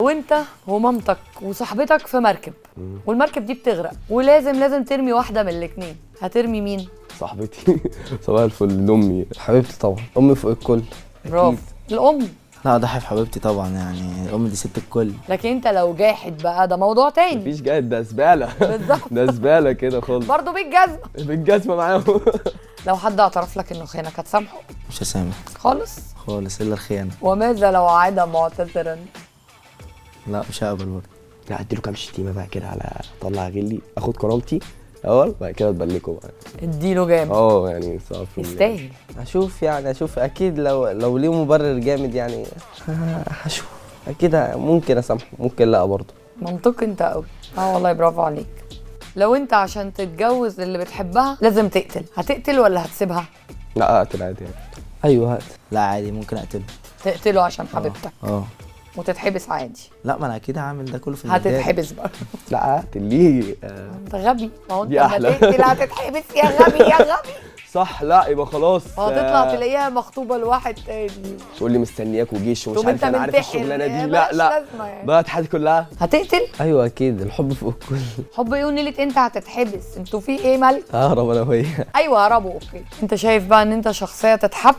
وانت ومامتك وصاحبتك في مركب، والمركب دي بتغرق، ولازم لازم ترمي واحدة من الاثنين، هترمي مين؟ صاحبتي. صباح الفل. امي. حبيبتي طبعا، امي فوق الكل. برافو. الام. لا اضحي في حبيبتي طبعا، يعني الام دي ست الكل. لكن انت لو جاحد بقى ده موضوع تاني. مفيش جاحد، ده زبالة. بالظبط. ده زبالة كده خالص. برضه بالجزمه. بالجزمه معاهم. لو حد اعترف لك انه خانك هتسامحه؟ مش هسامح خالص خالص الا الخيانة. وماذا لو عاد معتذرا؟ لا مش هقبل برضه. لا اديله كام شتيمه بقى كده على طلع غلي، اخد كرامتي الاول بعد كده اتبلكه بقى. اديله جامد. اه يعني صعب. يستاهل. هشوف يعني، اشوف اكيد لو ليه مبرر جامد يعني هشوف اكيد، ممكن اسامحه ممكن لا برضه. منطقي انت قوي. اه والله برافو عليك. لو انت عشان تتجوز اللي بتحبها لازم تقتل، هتقتل ولا هتسيبها؟ لا اقتل عادي يعني. ايوه هقتل. لا عادي ممكن اقتله. تقتله عشان حبيبتك؟ اه. وتتحبس عادي؟ لا ما انا اكيد هعمل ده كله في المدارس. هتتحبس بقى. لا اقتل ليه؟ انت غبي، ما هو انت دي لما أحلى. تقتل هتتحبس يا غبي يا غبي. صح. لا يبقى خلاص. وهتطلع تلاقيها مخطوبه لواحد تاني. تقول لي مستنياك وجيش ومش تقوم عارف انت انا عارف منتحر. الشغلانة دي. ملهاش لا لا لازمة يعني. ضيعت حياتي كلها. هتقتل؟ ايوه اكيد، الحب فوق الكل. حب ايه ونيلة انت هتتحبس؟ انتوا في ايه مالك؟ ههرب انا وهي. ايوه هربوا. okay. انت شايف بقى ان انت شخصية تتحب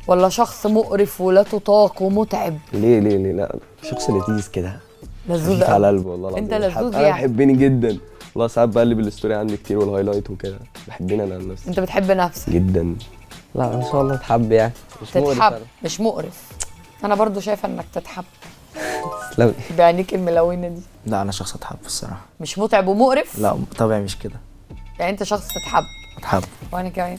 ولا شخص مقرف ولا تطاق ومتعب؟ ليه ليه ليه؟ لا شخص لذيذ كده، لذوذ خفيف على قوي. قلبه والله العظيم. انت لذوذ انا يعني. بحبني جدا والله. ساعات بقلب ال story عندي كتير وال highlight وكده، بحبني انا عن نفسي انت بتحب نفسك جدا. لا ان شاء الله اتحب يعني، مش مقرف تتحب أنا. مش مقرف. انا برضو شايفه انك تتحب. تسلمي. بعينيك الملونة دي. لا انا شخص اتحب الصراحة. مش متعب ومقرف؟ لا طبيعي مش كده. يعني انت شخص تتحب. اتحب. وانا كمان.